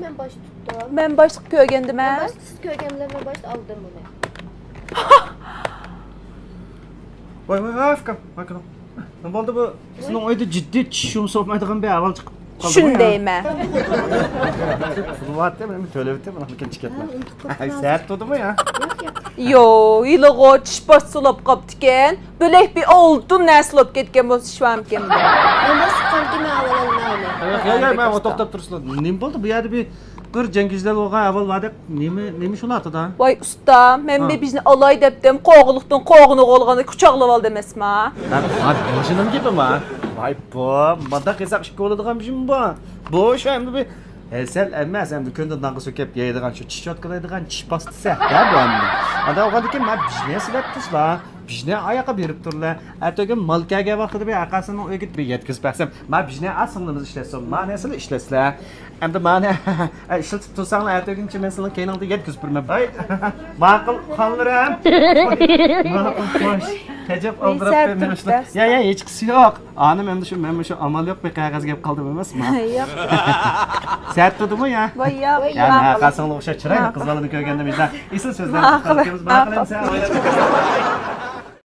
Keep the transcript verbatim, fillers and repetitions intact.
مەن باشتا تۇتتۇم. مەن باشلىق كۆرگەندىمەن. مەن باشتا، سىز كۆرگەن بىلەن مەن باشتا ئالدىم بۇنى. ۋاي، ۋاي، ۋاي، ئۇكام، ۋاي، كىرىڭ. نېمە بولدى بۇ؟ سىزنىڭ ئۆيدە جىددىي چىش يۇمىسى بولمايدىغان بىر ئەھۋال چىقىپ قالدىمۇ يا؟ چۈشۈندەيمەن. پۇل بار دەپ، مەن تۆلەۋېتىپ، مانا كېلىپ كەتمە. ھەي، سەت تۇردىمۇ يا؟ يو، ھېلىغۇ چىش باش سولاپ قاپتىكەن. بۆلەك بىر ئالتۇن نەرسە بولۇپ كەتكەن بولسا ئىش بارمىكەن بۇ؟ مەن باشلىققانكى مەن ئاۋۋال ئالماي. ياق، ياق، ياق، مەن توختاپ تۇرسىلا. نېمە بولدى بۇ يەردە بىر، بىر جەڭگىجلەر بولغان ئەھۋال باردەك. نېمە، نېمە شۇلار ئاتىدا؟ ۋاي ئۇستا، مەن ھا. بىر بىجنى ئالاي دەپتىم، قوغۇنلۇقتىن قوغۇنغا ئالغاندا قۇچاقلىۋالدى ئەمەسما؟ ھە، ھە، ماشىنىنىڭ گېپىما؟ ۋاي بۇ، مانداق قىلساق ئىككى بولىدىغان بىجنىمۇ بار. بۇ شۇ ئەمدى بىر ھەسەل ئەمەس، ئەمدى كۈندە نانغا سۆكۈپ يەيدىغان شۇ چىش چوتكىلايدىغان چىش پاستىسى. ھە، بۇ ئەمدى. ئانداق بولغاندىكىن مەن بىجنى سىلەپ تۇرسىلا. بىجنى ئاياققا بېرىپ تۇرلا. ئەتىگۈن مال كەلگەن ۋاقتىدا بىر ئاقاسىنىڭ ئۆيىگە بىر يەتكۈزۈپ بەرسەم، ما بىجنى ئا سىڭلىمىز ئىشلەتسۇن، ما نەسىلى ئىشلەتسىلە. ئەمدى مانى ئىشلىتىپ تۇرساڭلار، ئەتىگۈنچە مەن سىلىنىڭ كەينىڭدىن يەتكۈزۈپ بېرىمەن. ھاي، ماقۇل خانلىرىم. ماقۇل، خوش. ئەجەب ئالدىراپ بەرمەڭلار. يا، يا، ھېچقىسى يوق. ئانىم ئەمدى شۇ، مەن مۇشۇ ئامال يوق بىر قەغەزگە گەپ قالدىم ئەمەسما؟ يوق. سەت تۇردىمۇ يا؟ ۋاي، يا. يا، ماقۇل. ماقۇل سىڭلى ئوخشاش چىرايلىق قىز بالىنى كۆرگەندە مىجدا ئېسىل سۆزلەر. ماقۇل. ماقۇل.